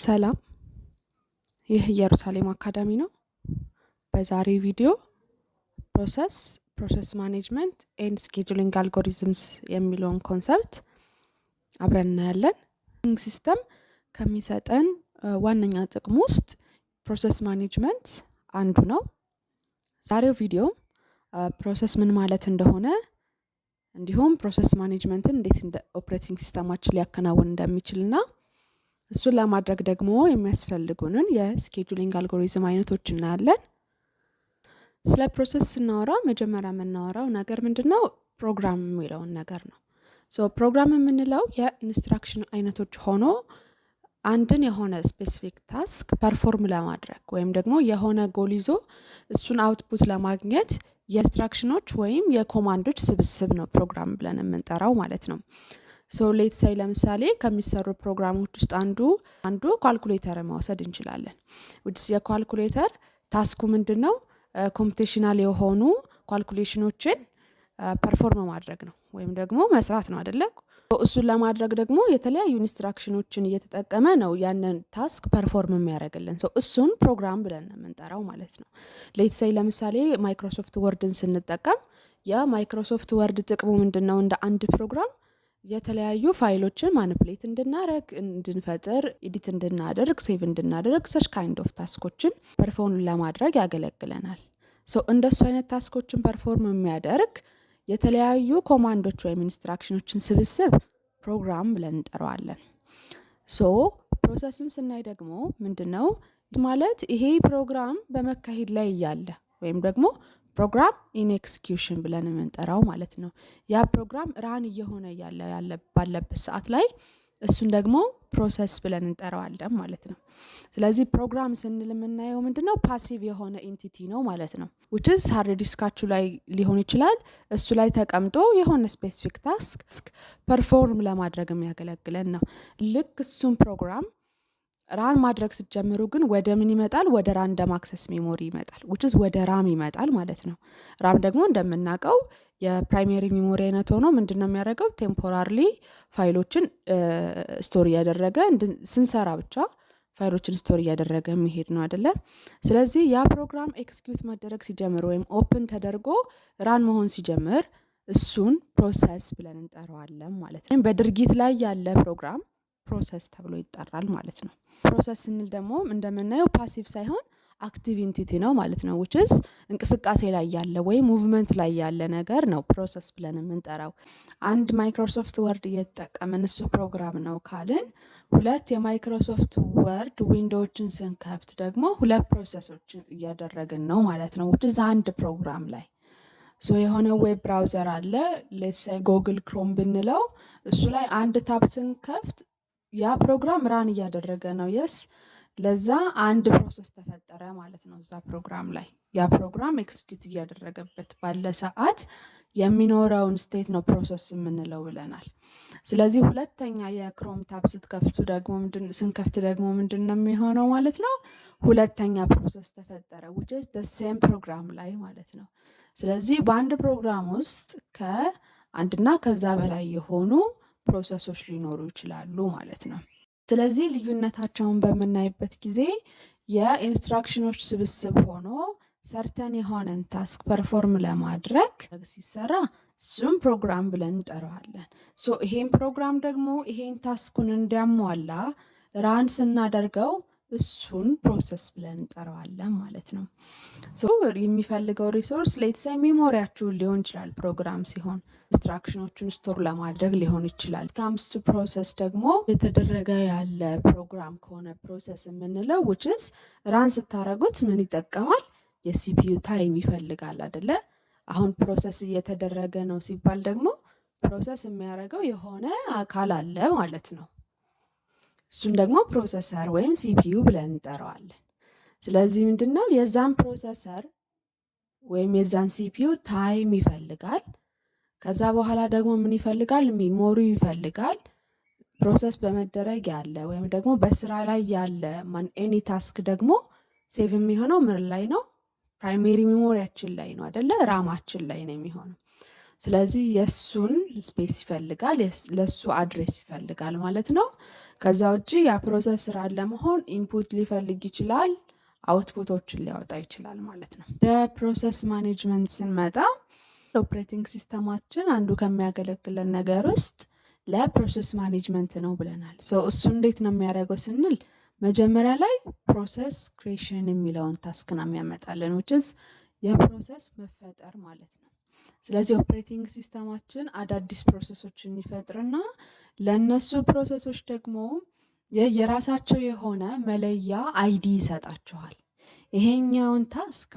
ሰላም፣ ይህ ኢየሩሳሌም አካዳሚ ነው። በዛሬ ቪዲዮ process፣ process management and scheduling algorithms የሚለውን concept አብረን እናያለን። System ከሚሰጠን ዋነኛ ጥቅም ውስጥ process management አንዱ ነው። ዛሬው ቪዲዮ process ምን ማለት እንደሆነ እንዲሁም process management ን እንዴት እንደ operating system ኣችን ሊያከናውን እንደሚችልና እሱን ለማድረግ ደግሞ የሚያስፈልጉንን የ scheduling algorithm አይነቶች እናያለን። ስለ process ስናወራ መጀመሪያ የምናወራው ነገር ምንድን ነው? ፕሮግራም የሚለውን ነገር ነው። So ፕሮግራም የምንለው የ instruction አይነቶች ሆኖ አንድን የሆነ specific task perform ለማድረግ ወይም ደግሞ የሆነ ጎል ይዞ እሱን output ለማግኘት የ instruction ኖች ወይም የ command ኦች ስብስብ ነው ፕሮግራም ብለን የምንጠራው ማለት ነው። So let's say ለምሳሌ ከሚሰሩ ፕሮግራሞች ውስጥ አንዱ ካልኩሌተር መውሰድ እንችላለን። Which የ calculator task ኩ ምንድን ነው? Computational የሆኑ calculation ኖችን perform ማድረግ ነው ወይም ደግሞ መስራት ነው፣ አደለ? እሱን ለማድረግ ደግሞ የተለያዩ instruction ኖችን እየተጠቀመ ነው ያንን task perform የሚያደርግልን። So እሱን ፕሮግራም ብለን ነው የምንጠራው ማለት ነው። Let's say ለምሳሌ Microsoft Word ን ስንጠቀም የ Microsoft Word ጥቅሙ ምንድን ነው? እንደ አንድ ፕሮግራም የተለያዩ ፋይሎችን manipulate እንድናረግ፣ እንድንፈጥር፣ edit እንድናደርግ፣ save እንድናደርግ፣ such kind of task ኦችን perform ለማድረግ ያገለግለናል። So እንደሱ አይነት task ኦችን perform የሚያደርግ የተለያዩ command ኦች ወይም instruction ኖችን ስብስብ ፕሮግራም ብለን እንጠራዋለን። So process ን ስናይ ደግሞ ምንድን ነው ማለት? ይሄ ፕሮግራም በመካሄድ ላይ እያለ ወይም ደግሞ program in execution ብለን የምንጠራው ማለት ነው። ያ ፕሮግራም run እየሆነ እያለ ባለበት ሰዓት ላይ እሱን ደግሞ process ብለን እንጠራዋለን ማለት ነው። ስለዚህ ፕሮግራም ስንል የምናየው ምንድነው? Passive የሆነ entity ነው ማለት ነው። Which is hard disk ኣችሁ ላይ ሊሆን ይችላል። እሱ ላይ ተቀምጦ የሆነ specific task perform ለማድረግ የሚያገለግለን ነው። ልክ እሱን ፕሮግራም run ማድረግ ስትጀምሩ ግን ወደ ምን ይመጣል? ወደ random access memory ይመጣል። Which is ወደ RAM ይመጣል ማለት ነው። RAM ደግሞ እንደምናውቀው የ primary memory አይነት ሆኖ ምንድን ነው የሚያደርገው? Temporarily ፋይሎችን store እያደረገ፣ ስንሰራ ብቻ ፋይሎችን store እያደረገ የሚሄድ ነው፣ አይደለ? ስለዚህ ያ ፕሮግራም execute መደረግ ሲጀምር ወይም open ተደርጎ run መሆን ሲጀምር እሱን process ብለን እንጠራዋለን ማለት ነው። በድርጊት ላይ ያለ ፕሮግራም process ተብሎ ይጠራል ማለት ነው። Process ስንል ደግሞ እንደምናየው passive ሳይሆን active entity ነው ማለት ነው። Which is እንቅስቃሴ ላይ ያለ ወይም movement ላይ ያለ ነገር ነው process ብለን የምንጠራው። አንድ Microsoft Word እየተጠቀምን እሱ ፕሮግራም ነው ካልን ሁለት የ Microsoft Word window ዎችን ስንከፍት ደግሞ ሁለት process ኦችን እያደረግን ነው ማለት ነው። Which is አንድ ፕሮግራም ላይ። So የሆነ web browser አለ፣ let's say Google Chrome ብንለው፣ እሱ ላይ አንድ tab ስንከፍት ያ ፕሮግራም run እያደረገ ነው። Yes፣ ለዛ አንድ process ተፈጠረ ማለት ነው። እዛ ፕሮግራም ላይ ያ ፕሮግራም execute እያደረገበት ባለ ሰዓት የሚኖረውን state ነው process የምንለው ብለናል። ስለዚህ ሁለተኛ የ Chrome tab ስትከፍቱ ደግሞ፣ ስንከፍት ደግሞ ምንድን ነው የሚሆነው ማለት ነው? ሁለተኛ process ተፈጠረ which is the same ፕሮግራም ላይ ማለት ነው። ስለዚህ በአንድ ፕሮግራም ውስጥ ከአንድና ከዛ በላይ የሆኑ process ኦች ሊኖሩ ይችላሉ ማለት ነው። ስለዚህ ልዩነታቸውን በምናይበት ጊዜ የ instruction ኖች ስብስብ ሆኖ certain የሆነን task perform ለማድረግ ሲሰራ እሱም ፕሮግራም ብለን እንጠራዋለን። So ይሄን ፕሮግራም ደግሞ ይሄን task ኩን እንዲያሟላ run ስናደርገው እሱን process ብለን እንጠራዋለን ማለት ነው። So የሚፈልገው resource let's say memory ያችሁን ሊሆን ይችላል። ፕሮግራም ሲሆን instruction ኖቹን store ለማድረግ ሊሆን ይችላል። Comes to process ደግሞ የተደረገ ያለ ፕሮግራም ከሆነ process የምንለው which is run ስታደርጉት ምን ይጠቀማል? የ CPU time ይፈልጋል፣ አደለ? አሁን process እየተደረገ ነው ሲባል ደግሞ process የሚያደርገው የሆነ አካል አለ ማለት ነው። እሱን ደግሞ processor ወይም CPU ብለን እንጠራዋለን። ስለዚህ ምንድን ነው፣ የዛን processor ወይም የዛን CPU time ይፈልጋል። ከዛ በኋላ ደግሞ ምን ይፈልጋል? Memory ይፈልጋል። Process በመደረግ ያለ ወይም ደግሞ በስራ ላይ ያለ any task ደግሞ save የሚሆነው ምን ላይ ነው? Primary memory ያችን ላይ ነው፣ አደለ? RAM ኣችን ላይ ነው የሚሆነው። ስለዚህ የእሱን space ይፈልጋል፣ ለሱ address ይፈልጋል ማለት ነው። ከዛ ውጭ ያ process run ለመሆን input ሊፈልግ ይችላል፣ output ኦችን ሊያወጣ ይችላል ማለት ነው። ወደ process management ስንመጣ operating system ኣችን አንዱ ከሚያገለግለን ነገር ውስጥ ለ process management ነው ብለናል። So እሱ እንዴት ነው የሚያደርገው ስንል መጀመሪያ ላይ process creation የሚለውን task ነው የሚያመጣልን፣ which is የ process መፈጠር ማለት ነው። ስለዚህ operating system ኣችን አዳዲስ process ኦችን ይፈጥርና ለእነሱ process ኦች ደግሞ የየራሳቸው የሆነ መለያ ID ይሰጣቸዋል። ይሄኛውን task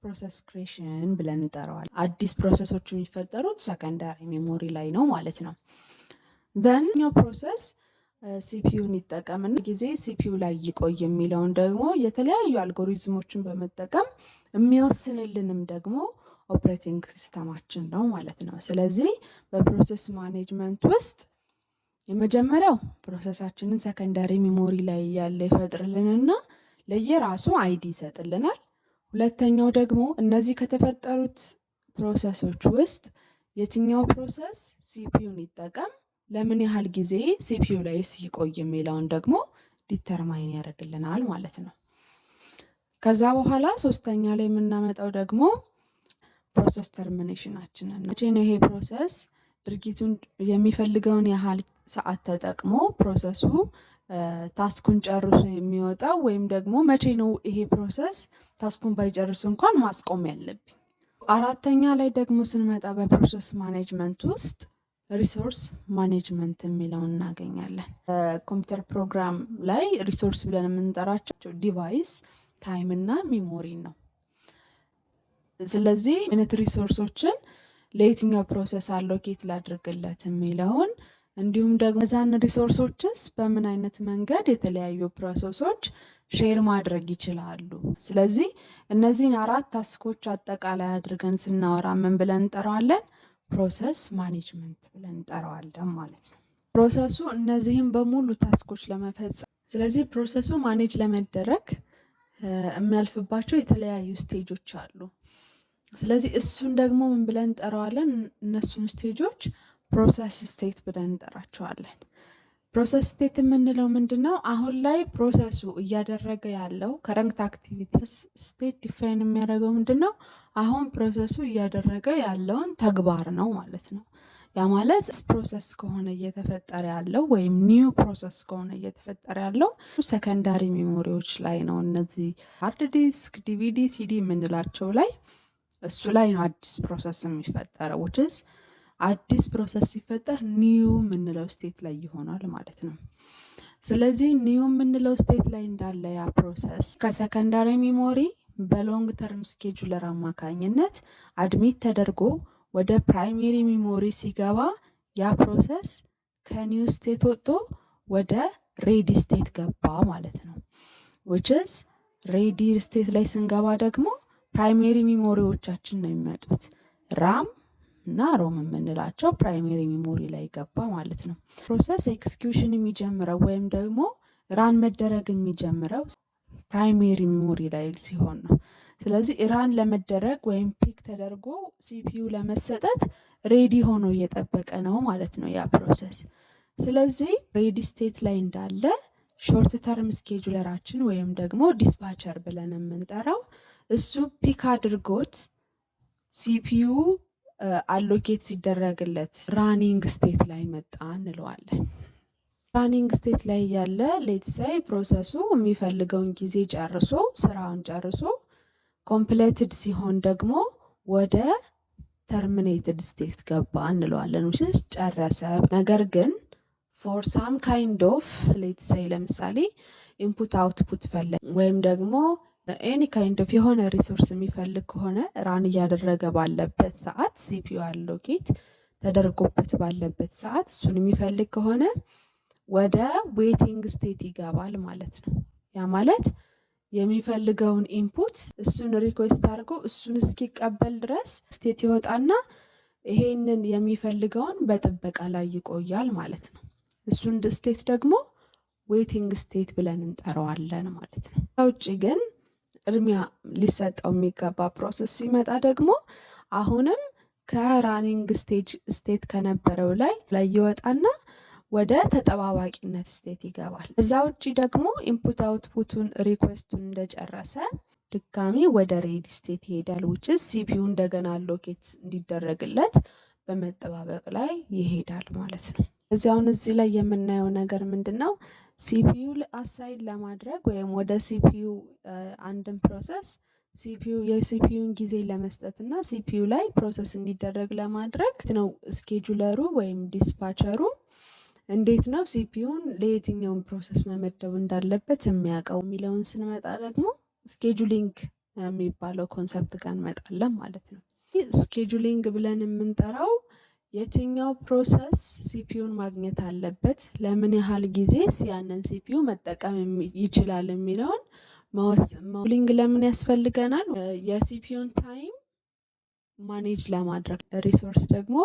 process creation ብለን እንጠራዋለን። አዲስ process ኦች የሚፈጠሩት secondary memory ላይ ነው ማለት ነው። Then process CPU ን ይጠቀምና ጊዜ CPU ላይ ይቆይ የሚለውን ደግሞ የተለያዩ አልጎሪዝሞችን በመጠቀም የሚወስንልንም ደግሞ operating system ኣችን ነው ማለት ነው። ስለዚህ በ process management ውስጥ የመጀመሪያው process ኣችንን secondary memory ላይ ያለ ይፈጥርልንና ለየራሱ ID ይሰጥልናል። ሁለተኛው ደግሞ እነዚህ ከተፈጠሩት process ኦች ውስጥ የትኛው process CPU ን ይጠቀም፣ ለምን ያህል ጊዜ CPU ላይ ሲቆይ የሚለውን ደግሞ determine ያደርግልናል ማለት ነው። ከዛ በኋላ ሶስተኛ ላይ የምናመጣው ደግሞ process termination ኣችንን ነው። መቼ ነው ይሄ process ድርጊቱን የሚፈልገውን ያህል ሰዓት ተጠቅሞ process ኡ task ኡን ጨርሶ የሚወጣው ወይም ደግሞ መቼ ነው ይሄ process task ኡን ባይጨርስ እንኳን ማስቆም ያለብኝ? አራተኛ ላይ ደግሞ ስንመጣ በ process management ውስጥ resource management የሚለውን እናገኛለን። ኮምፒውተር ፕሮግራም ላይ resource ብለን የምንጠራቸው device፣ time እና memory ን ነው። ስለዚህ አይነት resource ኦችን ለየትኛው process allocate ላድርግለት የሚለውን እንዲሁም ደግሞ እዛን resource ኦችስ በምን አይነት መንገድ የተለያዩ process ኦች share ማድረግ ይችላሉ። ስለዚህ እነዚህን አራት task ኦች አጠቃላይ አድርገን ስናወራ ምን ብለን እንጠራዋለን? Process management ብለን እንጠራዋለን ማለት ነው። Process ኡ እነዚህን በሙሉ task ኦች ለመፈጸም፣ ስለዚህ process ኡ manage ለመደረግ የሚያልፍባቸው የተለያዩ stage ኦች አሉ። ስለዚህ እሱን ደግሞ ምን ብለን እንጠራዋለን? እነሱን stage ኦች process state ብለን እንጠራቸዋለን። Process state የምንለው ምንድን ነው? አሁን ላይ process ኡ እያደረገ ያለው current activity state define የሚያደርገው ምንድን ነው? አሁን process ኡ እያደረገ ያለውን ተግባር ነው ማለት ነው። ያ ማለት process ከሆነ እየተፈጠረ ያለው ወይም new process ከሆነ እየተፈጠረ ያለው secondary memory ዎች ላይ ነው። እነዚህ hard disk፣ DVD፣ CD የምንላቸው ላይ፣ እሱ ላይ ነው አዲስ process የሚፈጠረው፣ which is አዲስ process ሲፈጠር new የምንለው state ላይ ይሆናል ማለት ነው። ስለዚህ new የምንለው state ላይ እንዳለ ያ process ከ secondary memory በ long term scheduler አማካኝነት admit ተደርጎ ወደ primary memory ሲገባ ያ process ከ new state ወጥቶ ወደ ready state ገባ ማለት ነው። Which is ready state ላይ ስንገባ ደግሞ primary memory ዎቻችን ነው የሚመጡት። RAM እና ROM የምንላቸው primary memory ላይ ገባ ማለት ነው። Process execution የሚጀምረው ወይም ደግሞ run መደረግ የሚጀምረው primary memory ላይ ሲሆን ነው። ስለዚህ run ለመደረግ ወይም pick ተደርጎ CPU ለመሰጠት ready ሆኖ እየጠበቀ ነው ማለት ነው ያ process። ስለዚህ ready state ላይ እንዳለ short term scheduler ኣችን ወይም ደግሞ dispatcher ብለን የምንጠራው እሱ pick አድርጎት CPU allocate ሲደረግለት running state ላይ መጣ እንለዋለን። Running state ላይ ያለ let's say process ኡ የሚፈልገውን ጊዜ ጨርሶ፣ ስራውን ጨርሶ completed ሲሆን ደግሞ ወደ terminated state ገባ እንለዋለን። Which ጨረሰ። ነገር ግን for some kind of, let's say ለምሳሌ input output ፈለገ ወይም ደግሞ any kind of የሆነ resource የሚፈልግ ከሆነ run እያደረገ ባለበት ሰዓት፣ CPU allocate ተደርጎበት ባለበት ሰዓት እሱን የሚፈልግ ከሆነ ወደ waiting state ይገባል ማለት ነው። ያ ማለት የሚፈልገውን input እሱን request አድርጎ እሱን እስኪቀበል ድረስ state ይወጣና ይሄንን የሚፈልገውን በጥበቃ ላይ ይቆያል ማለት ነው። እሱን state ደግሞ waiting state ብለን እንጠራዋለን ማለት ነው። ከውጭ ግን ቅድሚያ ሊሰጠው የሚገባ process ሲመጣ ደግሞ አሁንም ከ ከ running stage state ከነበረው ላይ ይወጣና ወደ ተጠባባቂነት state ይገባል። እዛ ውጪ ደግሞ input output ኡን request ኡን እንደጨረሰ ድጋሚ ወደ ready state ይሄዳል፣ which CPU እንደገና allocate እንዲደረግለት በመጠባበቅ ላይ ይሄዳል ማለት ነው። እዚህ አሁን እዚህ ላይ የምናየው ነገር ምንድን ነው? CPU assign ለማድረግ ወይም ወደ CPU አንድን process CPU የ CPU ን ጊዜ ለመስጠት እና CPU ላይ process እንዲደረግ ለማድረግ ነው scheduler ኡ ወይም dispatcher ኡ እንዴት ነው CPU ን ለየትኛውን process መመደብ እንዳለበት የሚያውቀው የሚለውን ስንመጣ ደግሞ scheduling የሚባለው concept ጋር እንመጣለን ማለት ነው። Scheduling ብለን የምንጠራው የትኛው process CPU ን ማግኘት አለበት፣ ለምን ያህል ጊዜ ያንን CPU መጠቀም ይችላል የሚለውን መወሰን። ለምን ያስፈልገናል? የ CPU ን time manage ለማድረግ፣ resource ደግሞ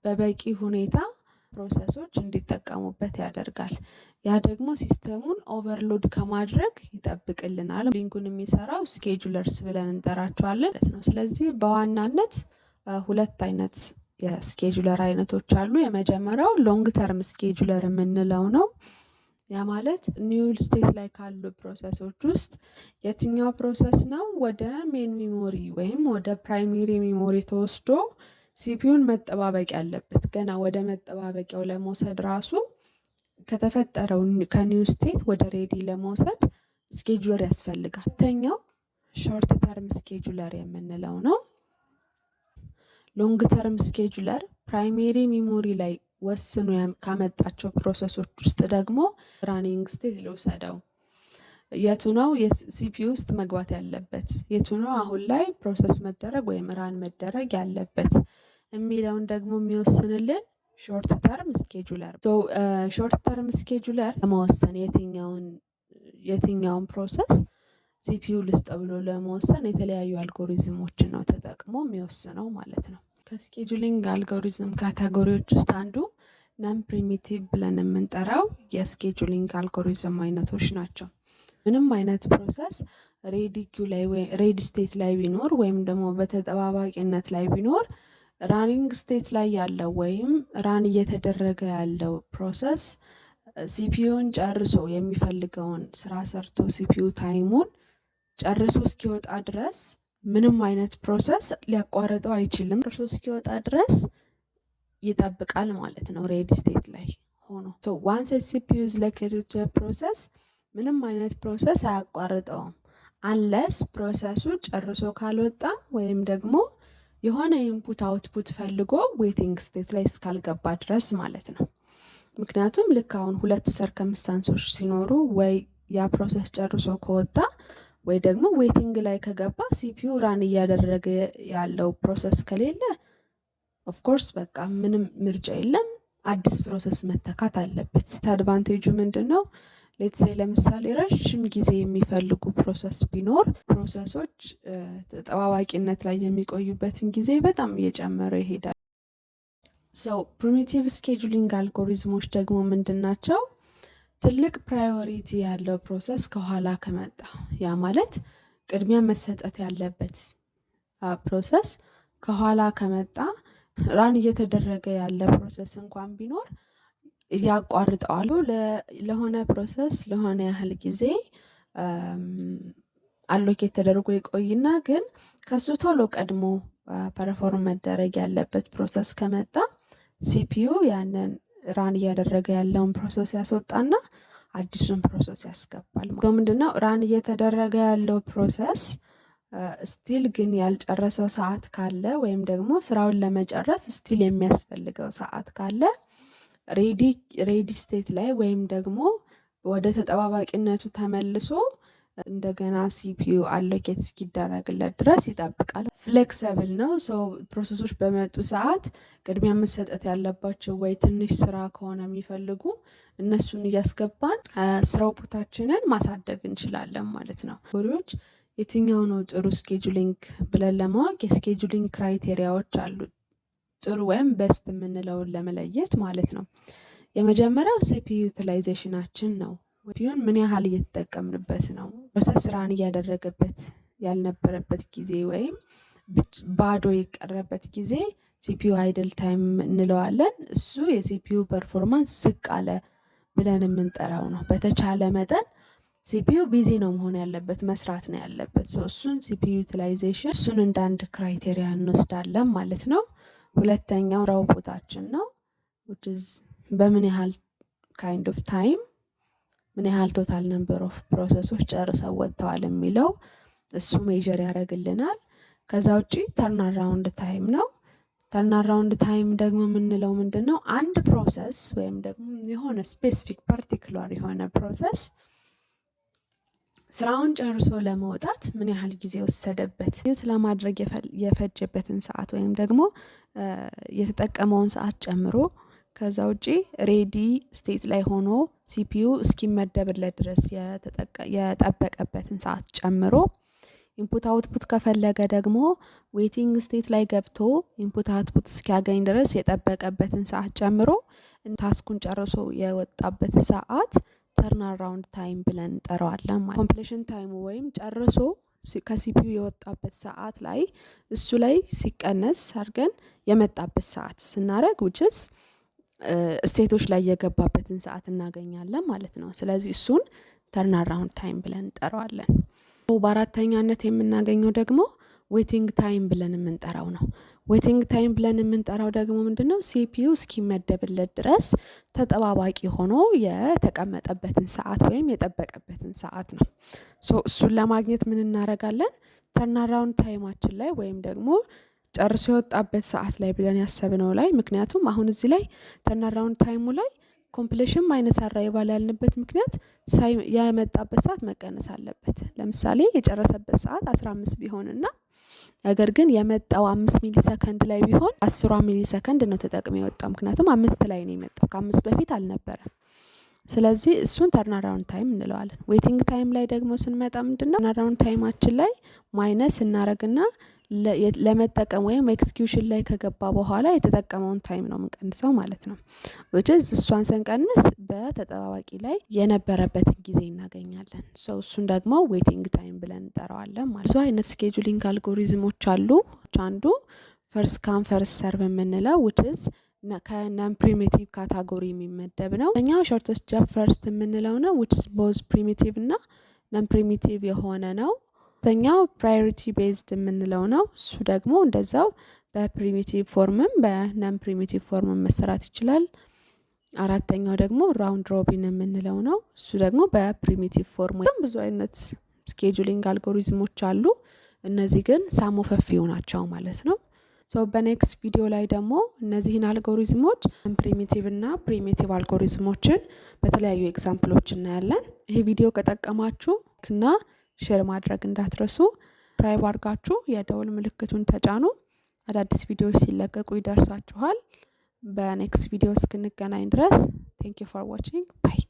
በበቂ ሁኔታ process ኦች እንዲጠቀሙበት ያደርጋል። ያ ደግሞ system ኡን overload ከማድረግ ይጠብቅልናል። Scheduling ኡን የሚሰራው schedulers ብለን እንጠራቸዋለን ነው። ስለዚህ በዋናነት ሁለት አይነት የ scheduler አይነቶች አሉ። የመጀመሪያው long term scheduler የምንለው ነው። ያ ማለት new state ላይ ካሉ process ኦች ውስጥ የትኛው process ነው ወደ main memory ወይም ወደ primary memory ተወስዶ CPU ን መጠባበቅ ያለበት፣ ገና ወደ መጠባበቂያው ለመውሰድ ራሱ ከተፈጠረው ከ new state ወደ ready ለመውሰድ scheduler ያስፈልጋል። ሁለተኛው short term scheduler የምንለው ነው። Long term scheduler primary memory ላይ ወስኖ ካመጣቸው process ኦች ውስጥ ደግሞ running state ልውሰደው፣ የቱ ነው የ CPU ውስጥ መግባት ያለበት፣ የቱ ነው አሁን ላይ process መደረግ ወይም run መደረግ ያለበት የሚለውን ደግሞ የሚወስንልን short term scheduler። Short term scheduler ለመወሰን የትኛውን process CPU ልስጥ ብሎ ለመወሰን የተለያዩ አልጎሪዝሞችን ነው ተጠቅሞ የሚወስነው ማለት ነው። ከ scheduling algorithm category ዎች ውስጥ አንዱ non preemptive ብለን የምንጠራው የ scheduling algorithm አይነቶች ናቸው። ምንም አይነት process ready queue ላይ ወይ ready state ላይ ቢኖር ወይም ደግሞ በተጠባባቂነት ላይ ቢኖር running state ላይ ያለው ወይም run እየተደረገ ያለው process CPU ን ጨርሶ፣ የሚፈልገውን ስራ ሰርቶ፣ CPU time ኡን ጨርሶ እስኪወጣ ድረስ ምንም አይነት process ሊያቋርጠው አይችልም። ጨርሶ እስኪወጣ ድረስ ይጠብቃል ማለት ነው ready state ላይ ሆኖ። Once CPU is allocated to process ምንም አይነት process አያቋርጠውም unless process ኡ ጨርሶ ካልወጣ ወይም ደግሞ የሆነ input output ፈልጎ waiting state ላይ እስካልገባ ድረስ ማለት ነው። ምክንያቱም ልክ አሁን ሁለቱ circumstance ኦች ሲኖሩ ወይ ያ process ጨርሶ ከወጣ ወይ ደግሞ waiting ላይ ከገባ CPU run እያደረገ ያለው process ከሌለ of course በቃ ምንም ምርጫ የለም፣ አዲስ process መተካት አለበት። Advantage ኡ ምንድን ነው? Let's say ለምሳሌ ረዥም ጊዜ የሚፈልጉ process ቢኖር process ኦች ተጠባባቂነት ላይ የሚቆዩበትን ጊዜ በጣም እየጨመረ ይሄዳል። So preemptive scheduling algorithm ኦች ደግሞ ምንድን ናቸው? ትልቅ priority ያለው process ከኋላ ከመጣ፣ ያ ማለት ቅድሚያ መሰጠት ያለበት process ከኋላ ከመጣ run እየተደረገ ያለ process እንኳን ቢኖር ያቋርጠዋል። ለሆነ process ለሆነ ያህል ጊዜ allocate ተደርጎ ይቆይና ግን ከሱ ቶሎ ቀድሞ perform መደረግ ያለበት process ከመጣ CPU ያንን run እያደረገ ያለውን process ያስወጣና አዲሱን process ያስገባል። ምንድነው run እየተደረገ ያለው process still ግን ያልጨረሰው ሰዓት ካለ ወይም ደግሞ ስራውን ለመጨረስ still የሚያስፈልገው ሰዓት ካለ ready state ላይ ወይም ደግሞ ወደ ተጠባባቂነቱ ተመልሶ እንደገና CPU allocate እስኪደረግለት ድረስ ይጠብቃል። Flexible ነው። So process ኦች በመጡ ሰዓት ቅድሚያ መሰጠት ያለባቸው ወይ ትንሽ ስራ ከሆነ የሚፈልጉ እነሱን እያስገባን throughput ኣችንን ማሳደግ እንችላለን ማለት ነው። ጎሪዎች የትኛው ነው ጥሩ scheduling ብለን ለማወቅ የ scheduling criteria ዎች አሉ። ጥሩ ወይም best የምንለውን ለመለየት ማለት ነው። የመጀመሪያው CPU utilization ኣችን ነው። CPU ን ምን ያህል እየተጠቀምንበት ነው? Process run እያደረገበት ያልነበረበት ጊዜ ወይም ባዶ የቀረበት ጊዜ CPU idle time እንለዋለን። እሱ የ CPU performance ዝቅ አለ ብለን የምንጠራው ነው። በተቻለ መጠን CPU busy ነው መሆን ያለበት፣ መስራት ነው ያለበት። እሱን CPU utilization እሱን እንደ አንድ criteria እንወስዳለን ማለት ነው። ሁለተኛው throughput ኣችን ነው፣ which is በምን ያህል kind of time ምን ያህል total number of process ኦች ጨርሰው ወጥተዋል የሚለው እሱ measure ያደርግልናል። ከዛ ውጪ turnaround time ነው። Turnaround time ደግሞ የምንለው ምንድን ነው? አንድ process ወይም ደግሞ የሆነ specific particular የሆነ process ስራውን ጨርሶ ለመውጣት ምን ያህል ጊዜ ወሰደበት፣ ለማድረግ የፈጀበትን ሰዓት ወይም ደግሞ የተጠቀመውን ሰዓት ጨምሮ፣ ከዛ ውጪ ready state ላይ ሆኖ CPU እስኪመደብለት ድረስ የጠበቀበትን ሰዓት ጨምሮ፣ input output ከፈለገ ደግሞ waiting state ላይ ገብቶ input output እስኪያገኝ ድረስ የጠበቀበትን ሰዓት ጨምሮ task ኡን ጨርሶ የወጣበት ሰዓት turnaround time ብለን እንጠራዋለን ማለት። Completion time ኡ ወይም ጨርሶ ከ CPU የወጣበት ሰዓት ላይ እሱ ላይ ሲቀነስ አድርገን የመጣበት ሰዓት ስናደርግ which is state ኦች ላይ የገባበትን ሰዓት እናገኛለን ማለት ነው። ስለዚህ እሱን turnaround time ብለን እንጠራዋለን። በአራተኛነት የምናገኘው ደግሞ waiting time ብለን የምንጠራው ነው። Waiting time ብለን የምንጠራው ደግሞ ምንድን ነው? CPU እስኪመደብለት ድረስ ተጠባባቂ ሆኖ የተቀመጠበትን ሰዓት ወይም የጠበቀበትን ሰዓት ነው። So እሱን ለማግኘት ምን እናደርጋለን? Turnaround time ኣችን ላይ ወይም ደግሞ ጨርሶ የወጣበት ሰዓት ላይ ብለን ያሰብነው ላይ፣ ምክንያቱም አሁን እዚህ ላይ turnaround time ኡ ላይ completion minus arrival ያልንበት ምክንያት የመጣበት ሰዓት መቀነስ አለበት። ለምሳሌ የጨረሰበት ሰዓት 15 ቢሆንና ነገር ግን የመጣው 5 ሚሊ ሰከንድ ላይ ቢሆን 10ሯ ሚሊ ሰከንድ ነው ተጠቅሞ የወጣው፣ ምክንያቱም 5 ላይ ነው የመጣው፣ ከ5 በፊት አልነበረም። ስለዚህ እሱን turnaround time እንለዋለን። Waiting time ላይ ደግሞ ስንመጣ ምንድነው? Turnaround time ኣችን ላይ minus እናረግና ለመጠቀም ወይም execution ላይ ከገባ በኋላ የተጠቀመውን time ነው የምንቀንሰው ማለት ነው። Which is እሷን ስንቀንስ በተጠባባቂ ላይ የነበረበትን ጊዜ እናገኛለን። So እሱን ደግሞ waiting time ብለን እንጠራዋለን ማለት። ብዙ አይነት scheduling algorithm ኦች አሉ። አንዱ first come first serve የምንለው which is ከ non preemptive category የሚመደብ ነው። ኛው shortest job first የምንለው ነው፣ which is both preemptive እና non preemptive የሆነ ነው። ሶስተኛው priority based የምንለው ነው። እሱ ደግሞ እንደዛው በ preemptive form ም በ non preemptive form ም መሰራት ይችላል። አራተኛው ደግሞ round robin የምንለው ነው። እሱ ደግሞ በ preemptive form። በጣም ብዙ አይነት scheduling algorithm ኦች አሉ። እነዚህ ግን some of a few ናቸው ማለት ነው። So በ next ቪዲዮ ላይ ደግሞ እነዚህን algorithm ኦች preemptive እና preemptive algorithm ኦችን በተለያዩ example ኦች እናያለን። ይህ ቪዲዮ ከጠቀማችሁ like እና share ማድረግ እንዳትረሱ። Subscribe አድርጋችሁ የደወል ምልክቱን ተጫኑ። አዳዲስ ቪዲዮዎች ሲለቀቁ ይደርሷችኋል። በ next ቪዲዮ እስክንገናኝ ድረስ thank you for watching, bye.